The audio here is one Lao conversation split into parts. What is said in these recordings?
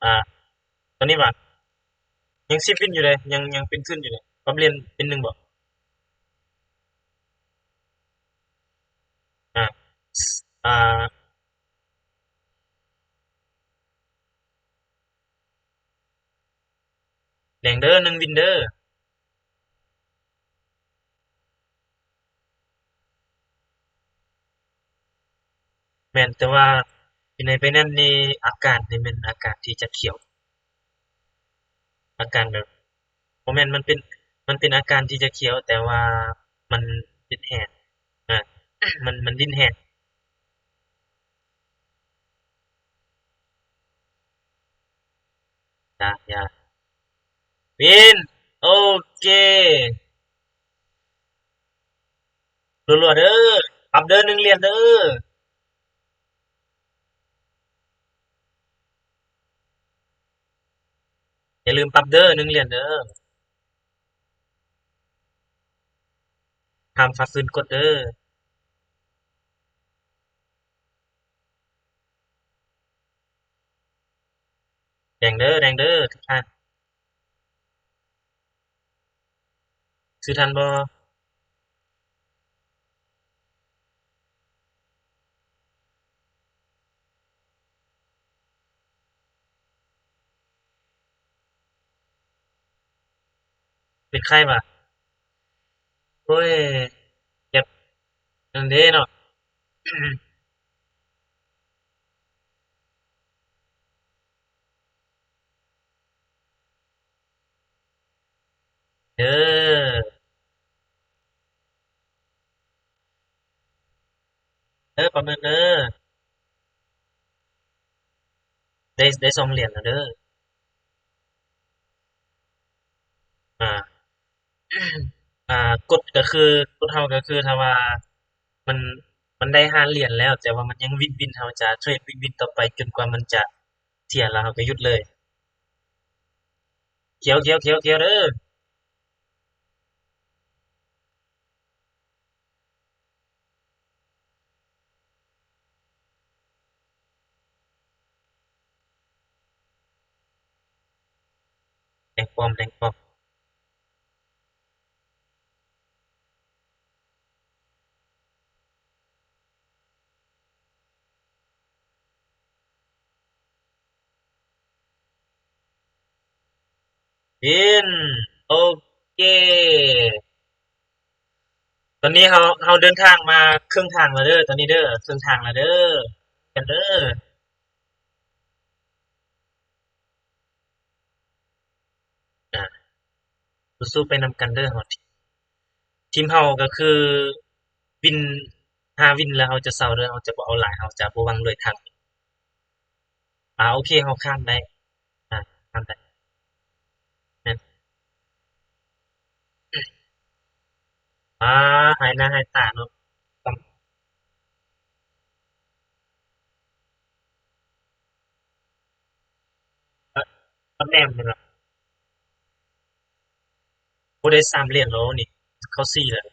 ອາ ຕອນນີ້ວ່າ ຍັງສິບວິນຢູ່ເດ້ ຍັງ ຍັງເປັນຄືນຢູ່ເດ້. ປັບຫຼຽນເປັນໜຶ່ງບໍ່? ອາ ອາ ແດງເດີ ໜຶ່ງວິນເດີ. ແມ່ນ, ແຕ່ວ່າຢູ່ໃນໄບແນນນີ້ ອາການນີ້ແມ່ນອາການທີ່ຈະຂຽວ. ອາການແບບ ບໍ່ແມ່ນ ມັນເປັນ ມັນເປັນອາການທີ່ຈະຂຽວ ແຕ່ວ່າມັນດິ້ນແຮງ ອາ ມັນ ມັນດິ້ນແຮງ. ຢ່າ ຢ່າ ວິນ ໂອເຄ ລົວໆເດີ ປັບເດີ ໜຶ່ງຫຼຽນເດີ. ຢ່າລືມປັບເດີ ໜຶ່ງຫຼຽນເດີ. ຫ້າມຝ່າຝືນກົດເດີ. ແດງເດີ ແດງເດີ ທຸກທ່ານ. ຊື້ທັນບໍ່? ເປັນໄຂ້ຫວາ? ໂອ້ຍ ເຈັບ ນັ້ນເດ້ເນາະ. ເດີ ເດີ ປາເມີນເດີ ໄດ້ ໄດ້ສອງຫຼຽນແລ້ວເດີ. ອາ ອາ ກົດກໍຄື ກົດເຮົາກໍຄື ຖ້າວ່າມັນ ມັນໄດ້ຫ້າຫຼຽນແລ້ວ ແຕ່ວ່າມັນຍັງວິນວິນ ເຮົາຈະເທຣດວິນວິນຕໍ່ໄປຈົນກວ່າມັນຈະເສຍ ແລ້ວເຮົາກໍຢຸດເລີຍ. ຂຽວ ຂຽວ ຂຽວ ຂຽວເດີ. ແດງປ້ອມ ແດງປ້ອມ. ວິນ ໂອເຄ ຕອນນີ້ເຮົາ ເຮົາເດີນທາງມາເຄິ່ງທາງແລ້ວເດີ ຕອນນີ້ເດີ ເຄິ່ງທາງແລ້ວເດີ ກັນເດີ. ອາ ສູ້ໆໄປນຳກັນເດີ. ເຮົາ ທີມເຮົາກໍຄືວິນ ຫ້າວິນແລ້ວເຮົາຈະເຊົາເດີ ເຮົາຈະບໍ່ເອົາຫຼາຍ ເຮົາຈະບໍ່ຫວັງລວຍທາງ. ອາ ໂອເຄ ເຮົາຂ້າມໄດ້ ອາ ຂ້າມໄດ້ ແມ່ນ. ອາ ຫາຍໜ້າຫາຍຕາເນາະ. ຕຳແໜ່ງນີ້ລະ ບໍ່ໄດ້ສາມຫຼຽນແລ້ວນີ້ ເຂົ້າສີ່ແລ້ວ.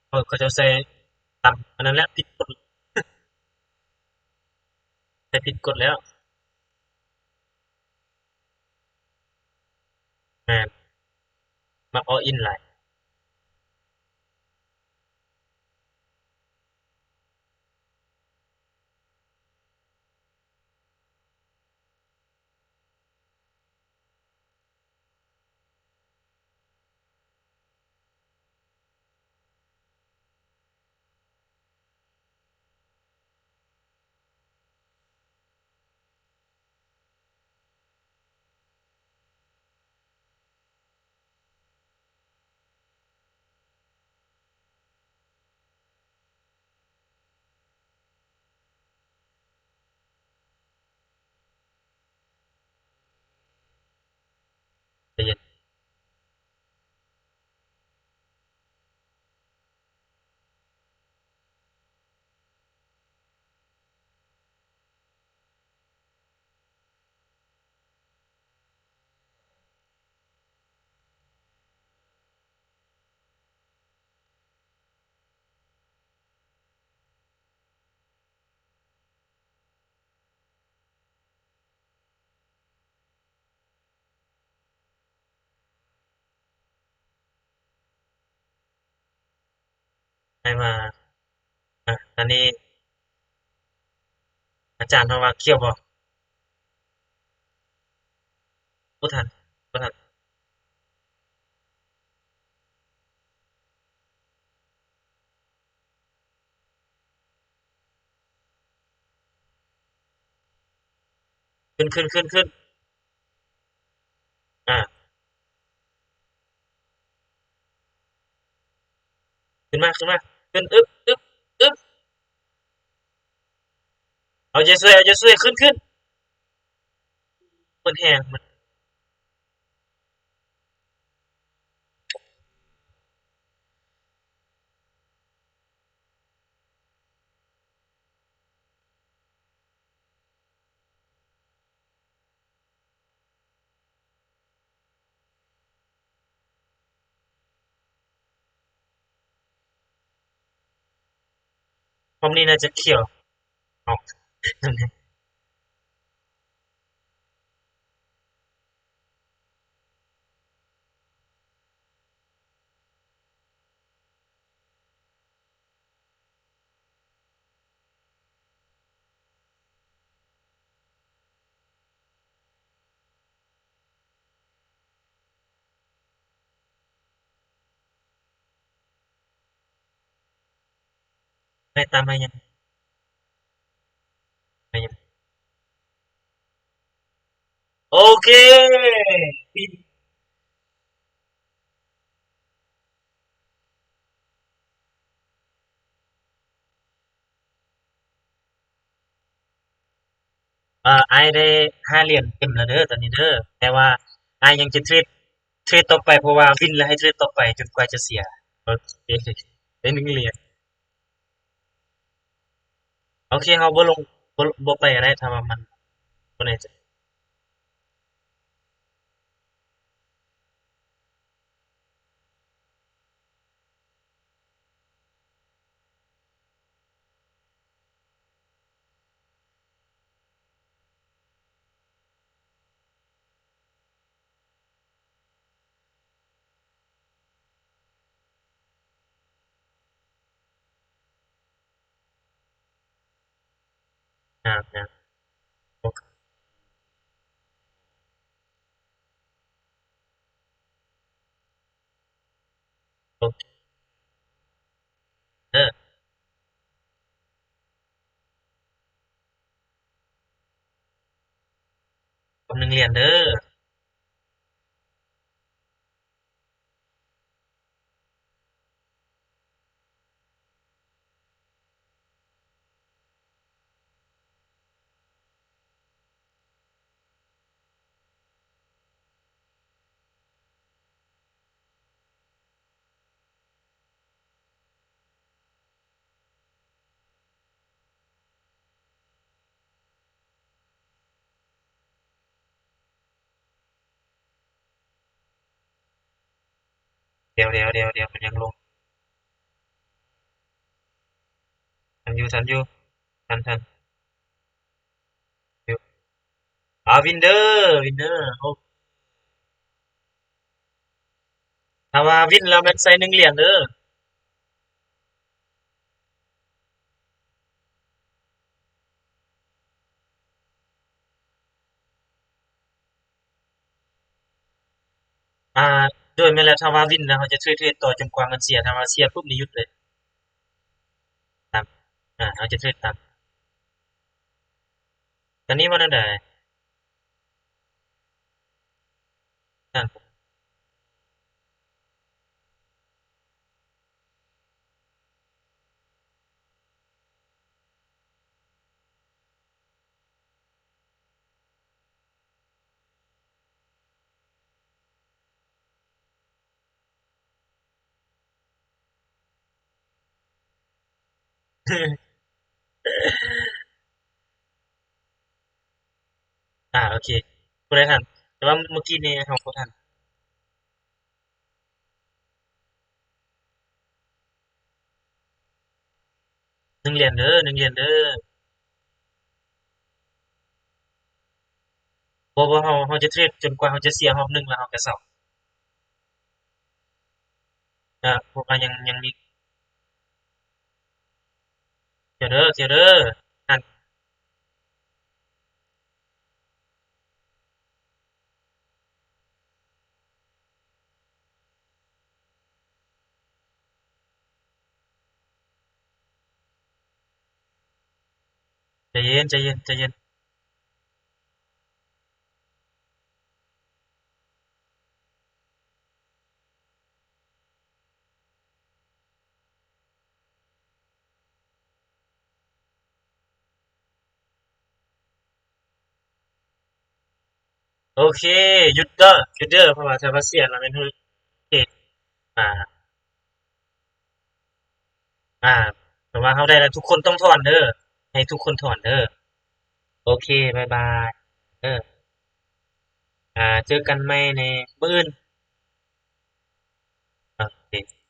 ເອີ ເຂົາເຈົ້າໃສ່ຕາມອັນນັ້ນແຫຼະ ຜິດກົດ ໃສ່ຜິດກົດແລ້ວ. ແມ່ນ ມັກອໍອິນຫຼາຍ. ມາ ອາ ອັນນີ້ ອາຈານເຮົາວ່າຂຽວບໍ່? ບໍ່ທັນ ບໍ່ທັນ. ຂຶ້ນ ຂຶ້ນ ຂຶ້ນ ຂຶ້ນ ອາ ຂຶ້ນມາ ຂຶ້ນມາ ຂຶ້ນ ອຶບ ອຶບ ອຶບ ເອົາໃຈຊ່ວຍ ເອົາໃຈຊ່ວຍ ຂຶ້ນ ຂຶ້ນ ໝົດແຮງ ໝົດ. ຄວາມນີ້ໜ້າຈະຂຽວ. ເອົາ ໄປຕາມມາຍັງ ມາຍັງ ໂອເຄ. ເອີ ອ້າຍໄດ້ຫ້າຫຼຽນເຕັມແລ້ວເດີຕອນນີ້ເດີ ແຕ່ວ່າອ້າຍຍັງຈະເທຣດ ເທຣດຕໍ່ໄປ ເພາະວ່າວິນແລ້ວໃຫ້ເທຣດຕໍ່ໄປຈົນກວ່າຈະເສຍ. ໂອເຄ ໄດ້ໜຶ່ງຫຼຽນ. ໂອເຄ ເຮົາບໍ່ລົງ ບໍ່ ບໍ່ໄປກໍໄດ້ ຖ້າວ່າມັນບໍ່ແນ່ໃຈ. ງາມ ງາມ ໂອເຄ ໂອເຄ ເອີ ຄວາມໜຶ່ງຫຼຽນເດີ. ດຽວ ດຽວ ດຽວ ດຽວ ມັນຍັງລົງ ທັນຢູ່ ທັນຢູ່ ທັນ ທັນຢູ່. ອາ ວິນເດີ ວິນເດີ ໂອ ຖ້າວ່າວິນແລ້ວແມ່ນໃສ່ໜຶ່ງຫຼຽນເດີ. ອາ ໂດຍ ແມ່ນແລ້ວ ຖ້າວ່າວິນແລ້ວເຮົາຈະເທຣດ ເທຣດຕໍ່ຈົນກວ່າມັນເສຍ ຖ້າວ່າເສຍປຸບນີ້ຢຸດເລີຍ. ຕາມ ອາ ເຮົາຈະເທຣດຕາມ ຕອນນີ້ວ່າແນວໃດ? ອາ ໂອເຄ ຜູ້ໃດທັນ ແຕ່ວ່າມື້ກີ້ນີ້ເຮົາບໍ່ທັນ. ໜຶ່ງຫຼຽນເດີ ໜຶ່ງຫຼຽນເດີ ບໍ່ ບໍ່ ເຮົາ ເຮົາຈະເທຣດຈົນກວ່າເຮົາຈະເສຍຮອບໜຶ່ງ ແລ້ວເຮົາກະເຊົາ. ອາ ເພາະວ່າຍັງ ຍັງມີ ເດີ ທ່ຽວເດີ ຫັ້ນ ໃຈເຢັນ ໃຈເຢັນ ໃຈເຢັນ. ໂອເຄ ຢຸດເດີ ຢຸດເດີ ເພາະວ່າຖ້າວ່າສຽງລະແມ່ນ ໂອເຄ ອ່າ ອ່າ ແຕ່ວ່າເຮົາໄດ້ແລ້ວ ທຸກຄົນຕ້ອງຖອນເດີ ໃຫ້ທຸກຄົນຖອນເດີ. ໂອເຄ ບາຍບາຍເດີ ອ່າ ເຈີກັນໃໝ່ໃນມື້ອື່ນ. ໂອເຄ.